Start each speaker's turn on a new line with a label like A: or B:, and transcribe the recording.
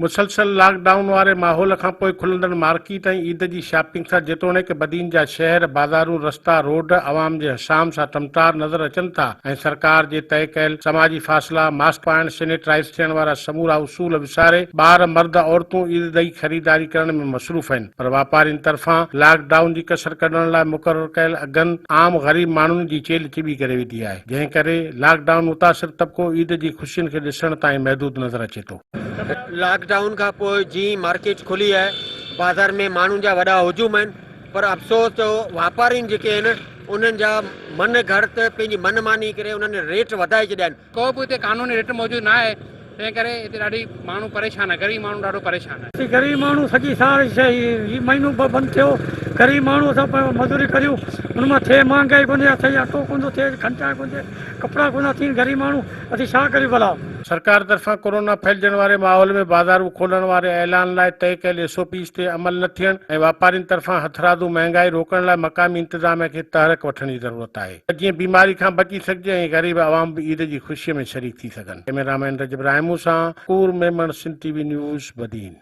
A: مسلسل lock down واري ماحول کان پوء کلندڙ مارڪيٽ ۽ عيد جي شاپنگ سان جيتوڻيڪ بدين جا شهر، بازارون، رستا، روڊ عوام جي حشام سان ٽمٽار نظر اچن ٿا ۽ سرڪار جي طئي ڪيل سماجي فاصلا، ماسڪ پائڻ، سينيٽرائيز ٿيڻ وارا سمورا اصول وساري ٻار، مرد، عورتون عيد ڏئي خريداري ڪرڻ ۾ مصروف آهن پر واپارين طرفان لاڪ ڊائون جي ڪسر ڪڍڻ لاء مقرر ڪيل اگهن عام غريب ماڻهن جي چيلهه چٻي ڪري وڌي آهي جنهن ڪري لاڪ ڊائون متاثر طبقو عيد جي خوشين کي ڏسڻ تائين محدود نظر اچي ٿو.
B: لاڪ ڊائون کان پوء جيئن مارڪيٽ کلي آهي بازار ۾ ماڻهن جا وڏا هجوم آهن پر افسوس جو واپارين جيڪي آهن انهن جا من گهڙت پنهنجي من ماني ڪري انهن ريٽ وڌائي ڇڏيا آهن.
C: ڪو به هتي قانوني رٽ موجود نه آهي تنهن ڪري هتي ڏاڍي ماڻهو پريشان آهن غريب ماڻهو ڏاڍو پريشان آهي.
D: اسين غريب ماڻهو سڄي سال هي مهينو به بند ٿيو غريب ماڻهو اسان پنهنجو مزوري ڪريون ان مان ٿئي مهانگائي ڪونهي اسان جي اٽو ڪونه ٿو ٿئي کنڊ چانهه ڪونه ٿئي ڪپڙا ڪونه ٿا ٿين غريب ماڻهو اسين ڇا ڪريون ڀلا.
A: سرڪار طرفان ڪورونا ڦهلجڻ واري ماحول ۾ بازارون کولڻ واري اعلان لاء طئي ڪيل ايس او پيز تي عمل نه ٿيڻ ۽ واپارين طرفان هٿرادو مهنگائي روڪڻ لاء مقامي انتظاميا کي تحرڪ وٺڻ جي ضرورت آهي ته جيئن بيماري کان بچي سگهجي ۽ غريب عوام به عيد جي خوشي ۾ شريڪ ٿي سگهن. ڪئميرامين رجب راهمون سان Koor Memon Sindh T V news Badin.